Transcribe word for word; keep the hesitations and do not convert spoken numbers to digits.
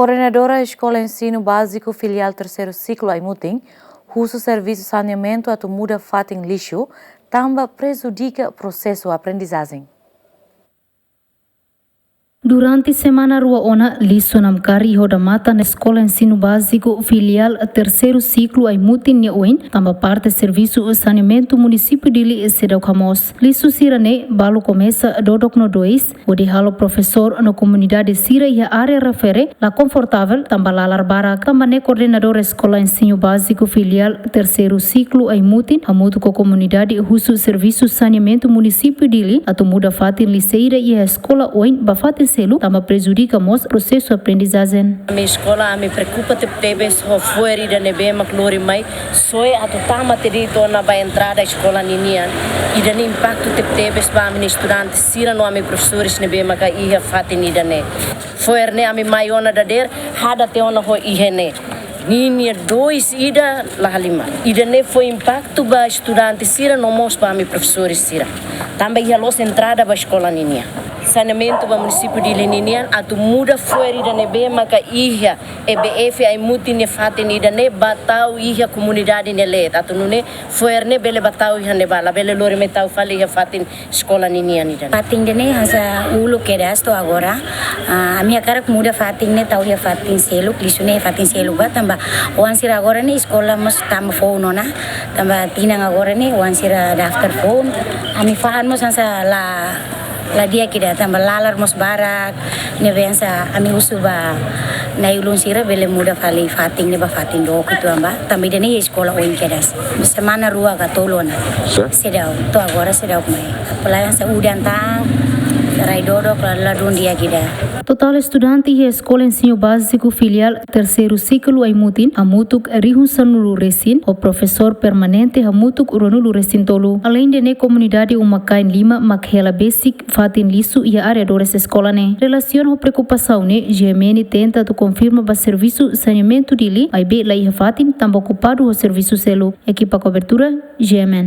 Koordenadora Eskola Ensinu Báziku Filiál Terseiru Siklu Aimutin husu servisu saneamentu atu muda fatin lixu, tanba prejudika prosesu aprendizajen. Durante semana rua ona, lixu namkari iha odamatan Eskola Ensinu Báziku Filiál Terseiru Siklu Aimutin nia oin, tanba parte servisu saneamentu Munisípiu Dili seidauk hamoos. Lixu sira-ne'e balu komesa dodok no dois, hodi halo profesór no komunidade sira iha área refere la konfortavel tanba lalar barak. Tanba ne'e koordenadora Eskola Ensinu Báziku Filiál Terseiru Siklu Aimutin hamutuk ho komunidade husu servisu saneamentu Munisípiu Dili atu muda fatin lixeira iha eskola oin ba fatin seluk, tanba prejudika mós prosesu aprendizajen. Ami eskola, ami preokupa tebetebes ho fo'er ida ne'ebé mak lori mai soe atu tama tiha ona ba entrada eskola ninian. Ida-ne'e impaktu tebetebes ba ami-nia estudante sira no ami profesores ne'ebé maka iha fatin ida-ne'e. Fo'er ne'e ami mai ona dadeer, hadat tiha ona ho iha ne'e. Ninia dois ida la halimar. Ida-ne'e fó impaktu ba estudante sira no mós ba ami profesores sira. Tanba iha loos entrada ba eskola ninian. Saneamentu ba Munisípiu Dili ninian atu muda fo'er ida ne'ebé maka iha E B F Aimutin nia fatin ida-ne'e ba tau iha komunidade nia leet. Atu nune'e fo'er ne'e bele ba tau iha ne'ebá, labele lori mai tau fali iha fatin eskola ninian ida-ne'e. Fatin ida-ne'e hanesan uluk kedas to'o agora. Ah, ami hakarak muda fatin ne'e tau iha fatin seluk, lixu ne'e fatin seluk ba tanba oan sira agora ne'e eskola mós tama foun ona. Tanba tinan agora ne'e oan sira daftar foun. Ami fahan mós hanesan la la di'ak ida tanba lalar mós barak, ne'ebé hanesan ami husu ba na'i-ulun sira bele muda fali fatin ne'e ba fatin dook uitoan ba. Tanba ida-ne'e eskola oin kedas. Semana rua ka tolu ona. Sé? Seidauk, to'o agora seidauk mai. Apalagi hanesan udan tan, rai dodok, la, ladún di'ak ida. Totál estudante iha Eskola Ensinu Báziku Filiál Terseiru Siklu Aimutin hamutuk rihun sanulu resin, ho profesór permanente hamutuk ruanulu resin tolu. Aleinde ne'e komunidade uma-kain lima mak hela besik fatin lixu iha arredores eskola ne'e. Relasiona ho preokupasaun ne'e, G M N tenta atu konfirma ba servisu saneamentu Dili, maibé la iha fatin tanba okupadu ho servisu seluk. Ekipa kobertura, G M N.